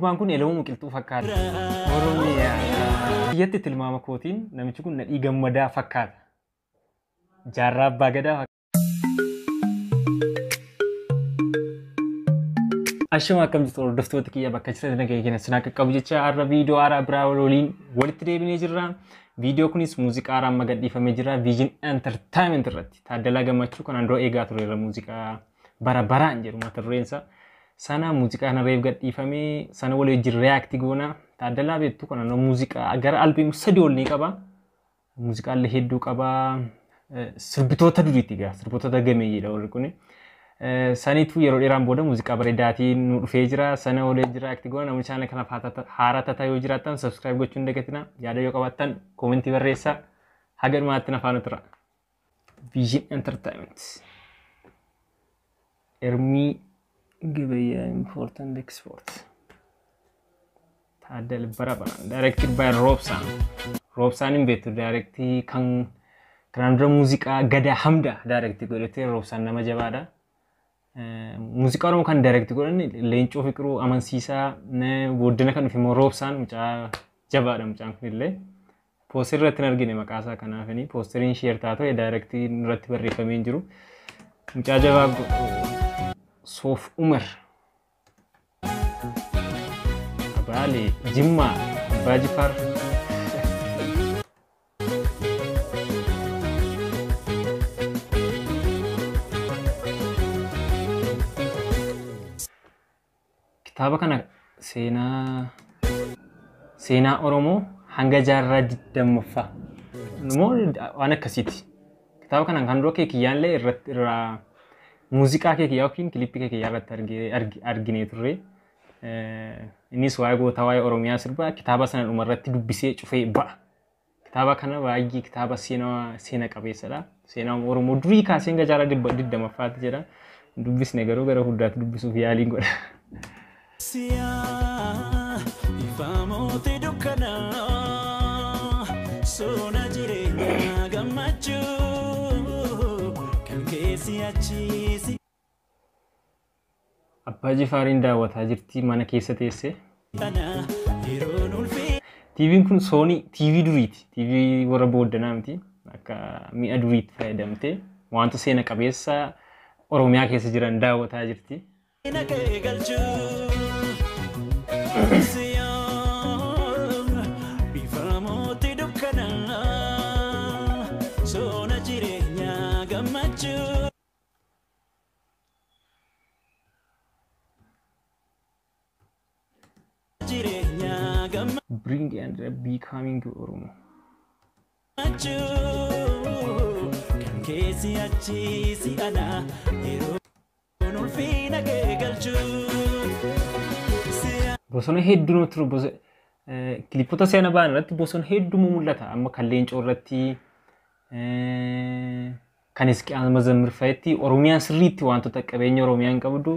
Gurbaan kun Elemoo Qilxuu fakkaata. Oromiyaa. Biyyatti tilmaama kootiin namichi kun Nadhii Gammadaa fakkaata. Jaarraa Abbaa Gadaa fakkaata. Ashuma akkam jirtu hordoftoota kiyya bakka jirtan nagaa keenya sinaa qaqqabu jecha har'a viidiyoo haaraa biraa waliin walitti deebinee jirra. Viidiyoo kunis muuziqaa haaraa amma gadhiifamee jira. Vision Entertainment irratti Taaddalaa Gammachuu kanaan dura eegaa tureera muuziqaa bara baraan jedhu mata dureen isaa. Sana muuziqaa kana reef gadhiifamee sana walii wajjin react goona. Taaddalaa beektu kanaan dura muuziqaa gara albeemu 3 ol ni qaba. Muuziqaallee hedduu qaba. Sirbitoota duriiti egaa sirbitoota gameeyyiidha warri kuni. Saniitu yeroo dheeraan booda muuziqaa bareedaatiin nu dhufee jira. Sana walii wajjin react goona. Namni chaanala kanaaf haaraa tataa yoo jiraattan subscribe gochuu hin dagatinaa. Yaada yoo qabaattan koomentii barreessaa. Haga dhumaatti na faana tura. Vision Entertainment. Ermii Gabayyaa Import and Export. Taaddala bara baraan. Directed by Roobsaan. Roobsaan hin beektu directii kan kanaan dura muuziqaa Gadaa Hamdaa directii godhatee Roobsaan nama jabaadha. Muuziqaa Oromoo kan directii godhan Leencoo Fiqiruu Amansiisaa booddena kan dhufe immoo Roobsaan mucaa jabaadha mucaan kunillee. Poosterii irratti hin argine maqaa isaa kanaafini poosteriin sheer taatoo directii irratti barreeffamee hin jiru. Mucaa jabaa Soof Umar. Baalee, Jimmaa, Abbaa Jifaar. Kitaaba kana seenaa Oromoo hanga jaarraa 20ffaa. Immoo waan akkasiiti. Kitaaba kana kan dura keekiyyaallee irratti irraa muuziqaa keekiyyaa yookiin kilippii keekiyyaa irratti arginee turre. Innis waa'ee gootaa waa'ee Oromiyaa sirbaa kitaaba sana dhumarratti dubbisee cufee ba'a. Kitaaba kana baay'ee kitaaba seena qabeessadha. Seenaa Oromoo durii kaasee hanga jaarraa 20ffaatti jedha. Dubbisne garuu gara fuulduraatti dubbisuuf yaaliin godha. Siyaa ifaamooti dukkanaa sona jireenyaa gammachuu kan keessi achiisi. Abbaa Jifaariin daawwataa jirti mana keessa teessee. TV'n kun Sony TV duriiti. TV warra booddanaa miti. Akka mi'a duriitti fayyadamtee wanta seena qabeessa Oromiyaa keessa jiran daawwataa jirti. Bring and becoming Oromo. Kan keessi achi si ana yeroon ulfina kee galchuu. Bosona hedduu nutti turu kilippota seenaa ba'an irratti bosona hedduu mul'ata. Amma kan Leencoo irratti kan Hisqiyaas Mazammir fa'aatti Oromiyaan sirriitti wantoota qabeenya Oromiyaan qabdu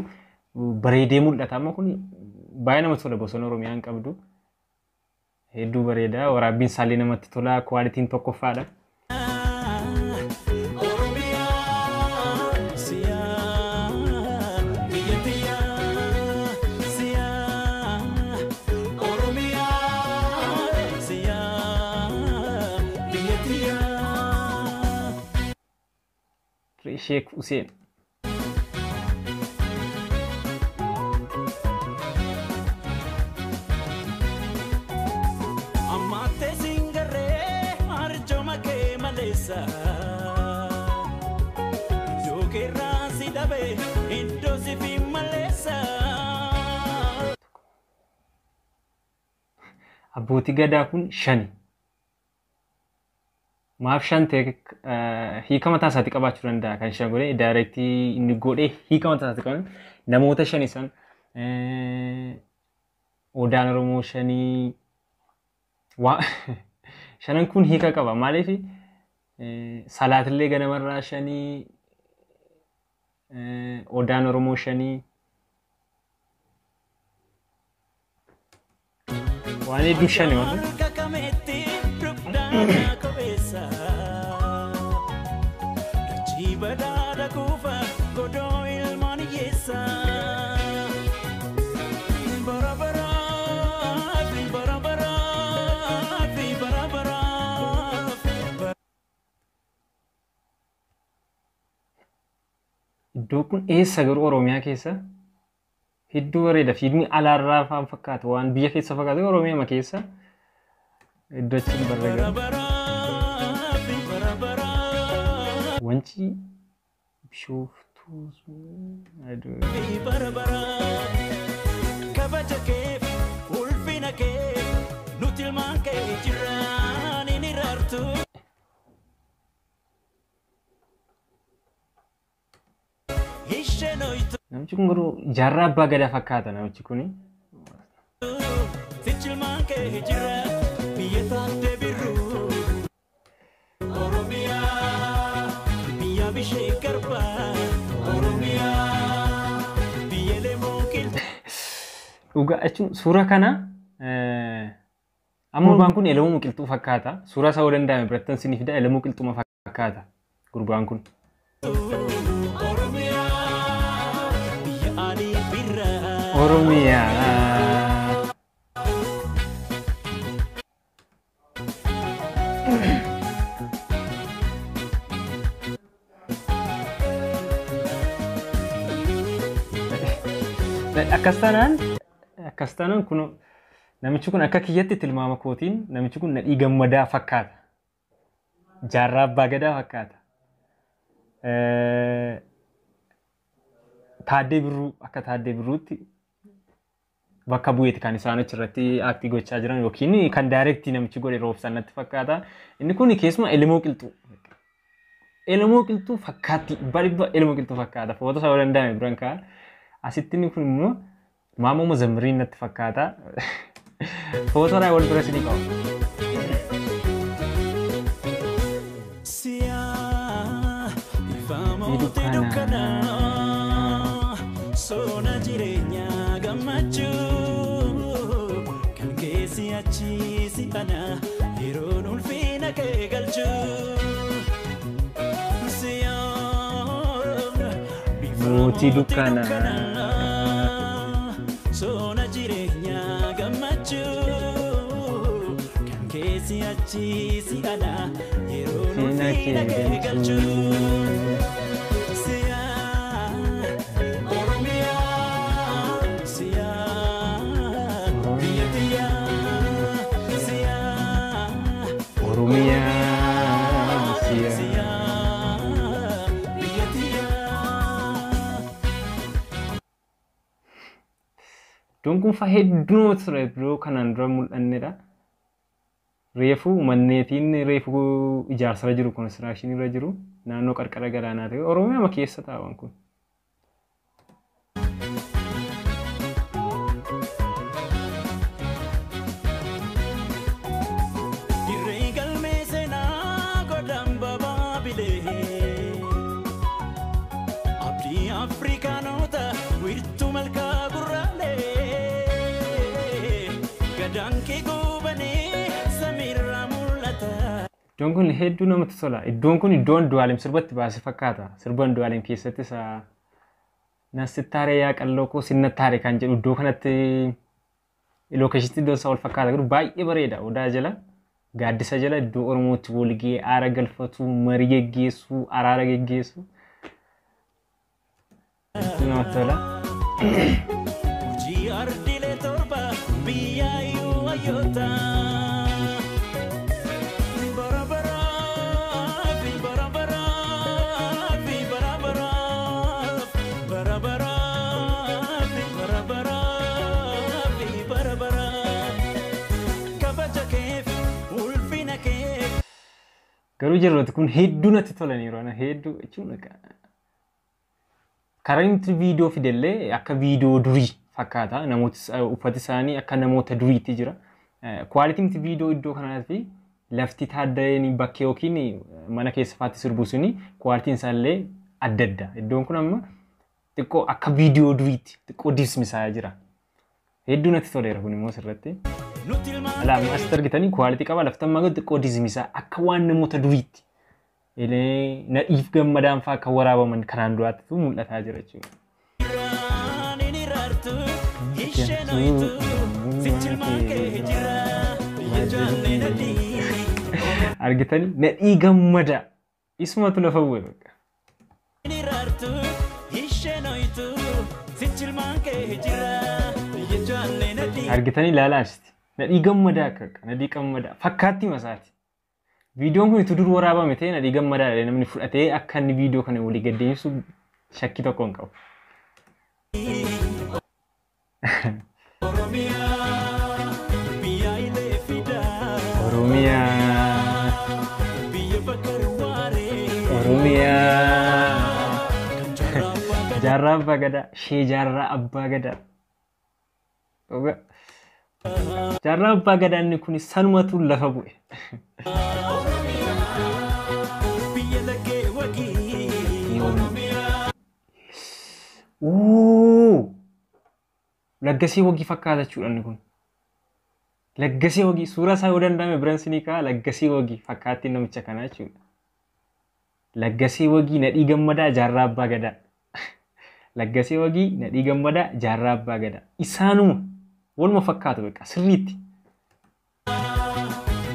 bareedee mul'ata. Amma kun baay'ee namatti tola bosona Oromiyaan qabdu. Hedduu bareeda. Waraabbiin isaallee namatti tola. Kwaalitiin tokkoffaadha. Sheek Hussein. Ammattee singarree arjooma kee maleessa. Iddoo keerraa si dhabe iddoo si fi maleessa. Abbootii gadaa kun shani. Maaf shan ta'e hiika mataa isaatii qabaachuu danda'a kan shan godhee daayirektii inni godhee hiika mataa isaatii qaban namoota shan isaan odaan Oromoo shanii shanan kun hiika qaba maaliif salaatillee ganamarraa shanii odaan Oromoo shanii waan hedduu shani waan. Bara bara Iddoo kun eessa garuu Oromiyaa keessa? Hedduu bareeda. Fiilmii alaarraa faan fakkaatu waan biyya keessa fakkaatu Oromiyaa keessa. Iddoo achi hin barre Bara garuu. baraa fi bara baraa Wancii Bishooftuu fi bara baraa kabaja keef ulfina kee nuti ilmaan kee jiraan hin iraartu. Isheen hoytu Namichi kun garuu jaarraa abbaa gadaa fakkaata namichi kuni. sichi ilmaan kee jira biyya taatee birruu. Oromiyaa biyya bishee garbaa Oromiyaa biyya leemoo qilxuu. Dhugaa jechuun suura kana amma gurbaan kun Elemoo Qilxuu fakkaata. Suuraa isaa yoo danda'ame birattan isinii fida Elemoo Qilxuuma fakkaata gurbaan kun. Oromiyaa biyya adii birraa. Oromiyaa. Akkas taanaan kun namichi kun akka kiyyatti tilmaama kootiin namichi kun Nadhii Gammadaa fakkaata. Jaarraa Abbaa Gadaa fakkaata. Taaddee Birruu akka Taaddee Birruutti bakka bu'eeti kan isaan achirratti act gochaa jiran yookiin kan direct namichi godhe roobsan natti fakkaata. Inni kun keessumaa Elemoo Qilxuu. Elemoo Qilxuu fakkaatti dhibba Elemoo Qilxuu fakkaata. Footoo isaa yoo danda'ame biran ka'a. Asitti inni kun immoo Maamoo Mazammiriin natti fakkaata. Footoodhaan wal bira isinii qaba. Siyaa ifa mootii Dukkanaa. dukkanaa sona jireenyaa gammachuu kan keessi achi si ana yeroon ulfina kee galchuu. Siyaa ifa Mootii dukkanaa. Sona jireenyaa gammachuu kan keessi achi si ana yeroon Ulfina ulfina kee kee galchuu. galchuu. Siyaa Oromiyaa siyaa biyya tiyyaa siyaa Oromiyaa siyaa. Siyaa biyya tiyyaa. Iddoon kun faa hedduu namatti tola iddoo kanaan dura mul'annedha. Reefu manneetiin reefu ijaarsarra jiru construction irra jiru naannoo qarqara galaanaa ta'e Oromiyaa keessa taa'an kun. Dirree galmee seenaa godhan babaabilee abdii Afrikaanota wiirtuu malkaa gurraalee gadaan kee goobanii samiirraa mul'ata. Iddoon kun hedduu namatti tola. Iddoon kun iddoo Andu'aalem sirbatti baase fakkaata. Sirba Andu'aalem keessatti isa Nasittaaree yaa qalloo koo sinnattaaree kan jedhu iddoo kanatti locationitti iddoon isaa wal fakkaata. Garuu baay'ee bareeda. Odaa jala gaaddisa jala iddoo Oromootti walgahee aara galfatu, marii geggeessu, araara geggeessu. Namatti tola. Hojii ardiilee torba biyyaayyuu hayyoota. Bara baraa fi bara baraa fi bara baraa bara baraa fi bara baraa fi bara baraa kabaja keef ulfina kee. Garuu jarrooti kun hedduu natti tolaniiru. Ana hedduu jechuun karaa inni viidiyoo fidellee akka viidiyoo durii fakkaata. Namooti uffati isaanii akka namoota duriitti jira. Qualityn viidiyoo iddoo kanaa fi lafti taaddeen bakkee yookiin mana keessa faatti sirbu suni qualityn isaallee adda adda. Iddoon kun amma xiqqoo akka viidiyoo duriitti xiqqoo dismisaa jira. Hedduu natti toleera kun immoo sirratti. Nuti ilmaan Alaa asitti argitanii quality qaba lafti ammaa garuu xiqqoo dismisaa akka waan namoota duriitti. Nadhiif gammadaan fa'aa akka waraabaman kanaan duraatti mul'ataa jira jechuudha. Irraan hin iraartu isheen ho'itu sichi ilmaan kee jira biyya jaallee nadhii. Argitanii nadhii gammadaa isumatu lafa bu'e bakka. Hin iraartu Sichilmaan kee jira biyya jaallee nadhii. Argitanii ilaalaa asitti. Nadhii Gammadaa akka Nadhii Gammadaa fakkaatti masaati. Viidiyoon kun itti dur waraabame ta'e Nadhii Gammadaa jedhee namni fudhatee akka inni viidiyoo kana walii gad deemsisu shakkii tokko hin qabu. Oromiyaa biyya ilee fidaa. Oromiyaa. Biyya bakka waaree. Oromiyaa. Kan jaarraa abbaa gadaa. Jaarraa Abbaa Gadaa. Shee Jaarraa Abbaa Gadaa. Dhugaa. Jaarraa Abbaa Gadaa inni kun sanumatu lafa bu'e. Biyya laggee wagii. Ooo! Laggasee Wagii fakkaata jechuudha inni kun. Laggasee Wagii suuraa isaa yoo danda'ame biran sinii ka'a. Laggasee Wagii fakkaattiin namicha kanaa jechuudha. Laggasee Wagii, Nadhii Gammadaa, Jaarraa Abbaa Gadaa. Laggasee Wagii, Nadhii Gammadaa, Jaarraa Abbaa Gadaa. Isaanuma waluma fakkaatu beekaa sirriitti.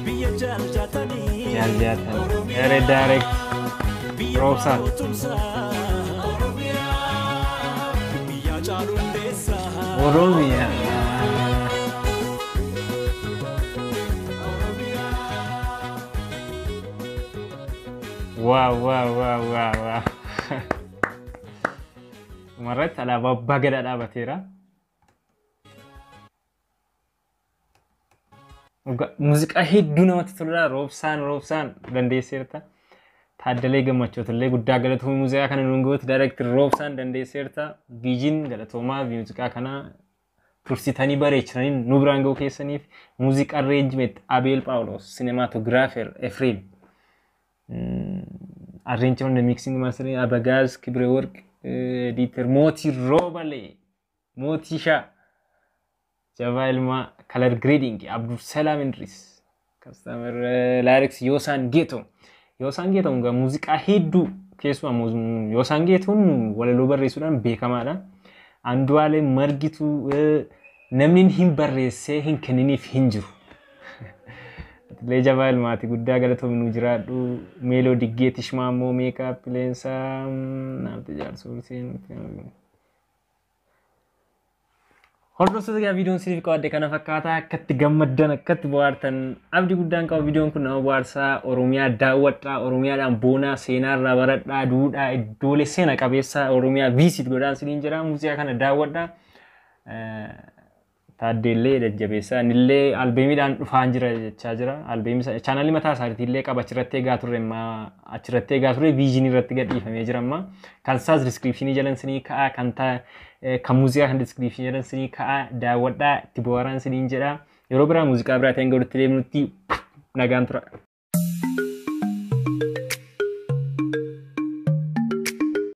Biyya jaaljaatanii. Jaaljaatan. Eree direct. Biyya Roobsaan. Tumsaa. Biyya caalundeessaa. Oromiyaa. Waaw waaw waaw waaw waaw. Dhumarratti alaabaa Abbaa Gadaa dhaabateera. Muuziqaa hedduu namatti toludha. Roobsaan Roobsaan dandeesseerta. Taaddalee Gammachoota guddaa galatoomii muuziqaa kana nuun goote. Daayireektir Roobsaan dandeesseerta. Viijin galatoomaa muuziqaa kana tursitanii bareechitanii nu biraan ga'uu keessaniif. Muuziqaa arreenjimeet Abeel Phaawulos, sineemaatogiraafer Efreem. Arreenjimentii miiksiing maasterii Abagaaz Kibreworq, ediiter Mootii Roobalee, Mootii Shaa. Jabaa Ilmaa, Color Grading, Abdulsalaam Idris, Customer Lyrics Yoosaan Geetoo. Yoosaan Geetoon egaa muuziqaa hedduu, keessumaa Yoosaan Geetoon walaloo barreessuudhaan beekamaadha. Andu'aalem Margituu, namni hin barreessee hin kenniniif hin jiru. Atilee Jabaa Ilmaati guddaa galatoomi, nu jiraadhu. Meeloo Diggeetish Maammoo Meekaap Leensaa Naafti Jaarsoo Hussein. Hordoftoota egaa viidiyoon isiniif qabadhe kana fakkaata. Akkatti gammaddan, akkatti bohaartan abdii guddaan qaba. Viidiyoon kun nama bohaarsaa. Oromiyaa daawwadhaa, Oromiyaadhaan boonaa, seenaarraa baradhaa, duudhaa iddoolee seena qabeessaa Oromiyaa visit godhaan isiniin jira. Muuziqaa kana daawwadhaa. Taaddeellee jajjabeessaa, innillee albeemiidhaan dhufaan jira jechaa jira. Albeemii chaanalii mataa isaatiillee qaba, achirratti eegaa turre, amma achirratti eegaa turre, viijinii irratti gadhiifamee jira amma. Kan isaas diskiripshinii jalan sinii ka'a, kan kan muuziqaa kan diskiripshinii jalan sinii ka'a, daawwadhaa, itti bohaaraan siniin jedha. Yeroo biraa muuziqaa biraa ta'een godhutti deemnutti nagaan tura.